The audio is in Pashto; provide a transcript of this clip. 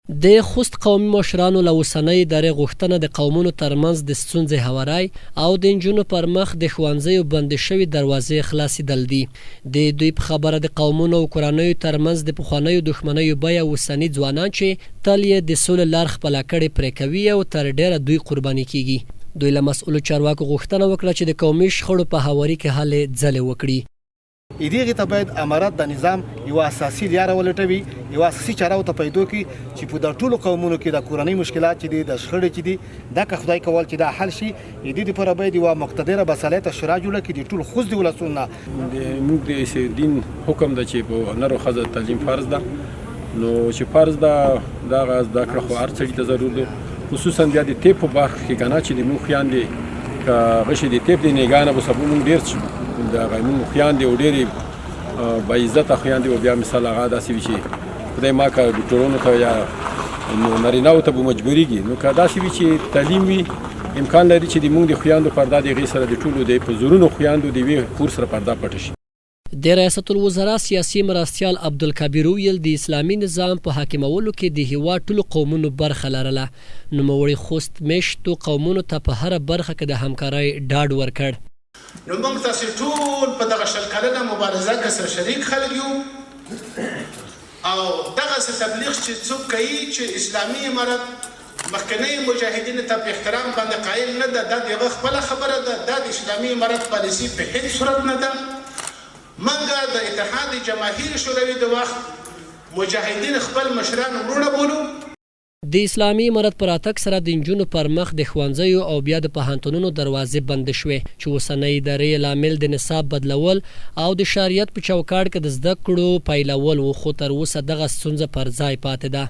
د خوست قومي مشرانو له اوسنۍ ادارې غوښتنه د قومونو ترمنځ د ستونزې هواری او د نجونو پر مخ د ښوونځیو بندې شوې دروازې خلاصېدل دي. د دوی په خبره د قومونو او کورنیو ترمنځ د پخوانیو دښمنیو بیه اوسني ځوانان چې تل یې د سولې لار خپله کړې پرې کوي او تر ډېره دوی قرباني کېږي. دوی له مسؤلو چارواکو غوښتنه وکړه چې د قومي شخړو په هواري کې هلې ځلې وکړي. دغې ته باید امارت د نظام یوه اساسي لیاره ولټوي، یوه اساسي چاره ورته پیدو کړي چې په دا ټولو قومونو کې د کورنۍ مشکلات چې دي، د شخړې چې دي، دا که خدای کول چې دا حل شي، د دې لپاره باید یوه مقتدره باصلاحیته شورا جوړه کړي د ټول خوست د ولسونو نه. د موږ د دین حکم ده چې په نر او ښځه تعلیم فرض ده، نو چې فرض ده دغه زده کړه خو هر سړي ته ضرور ده، خصوصا بیا د طب په برخه کې کنه چې د موږ خویندې که غشي د طب د نګاه نه به سبو موږ ډېر د هغه موږ خویندې او ډېرې با عزته خویندې او بیا مثال هغه داسې وي چې خدای ما که ډاکټرونو ته یا نو نارینهو ته به مجبورېږي، نو که داسې وي چې تعلیم وي امکان لري چې د موږ د خویندو پرده د هغې سره د ټولو د په زرونو خویندو د یوې خور سره پرده پټه شي. د ریاست الوزرا سیاسي مرستیال عبدالکبیر وویل، د اسلامي نظام په حاکمولو کې د هېواد ټولو قومونو برخه لرله. نوموړي خوست مېشتو قومونو ته په هره برخه کې د همکارۍ ډاډ ورکړ. نو موږ تاسې ټول په دغه 20 کلنه مبارزه کې سره شریک خلک یو او دغسې تبلیغ چې څوک کوي چې اسلامي امارت مخکنیو مجاهدینو ته په احترام باندې قایل نه ده، دا د هغه خپله خبره ده، دا د اسلامي امارت پالیسي په هیڅ صورت نه ده. موږ د اتحاد جماهیر شوروي د وخت مجاهدین خپل مشران وروڼه بولو. د اسلامي امارت په راتګ سره د نجونو پر مخ د ښوونځیو او بیا د پوهنتونونو دروازې بندې شوې، چې اوسنۍ ادارې یې لامل د نصاب بدلول او د شریعت په چوکاټ کې د زده کړو پیلول و، خو تر اوسه دغه ستونزه پر ځای پاتې ده.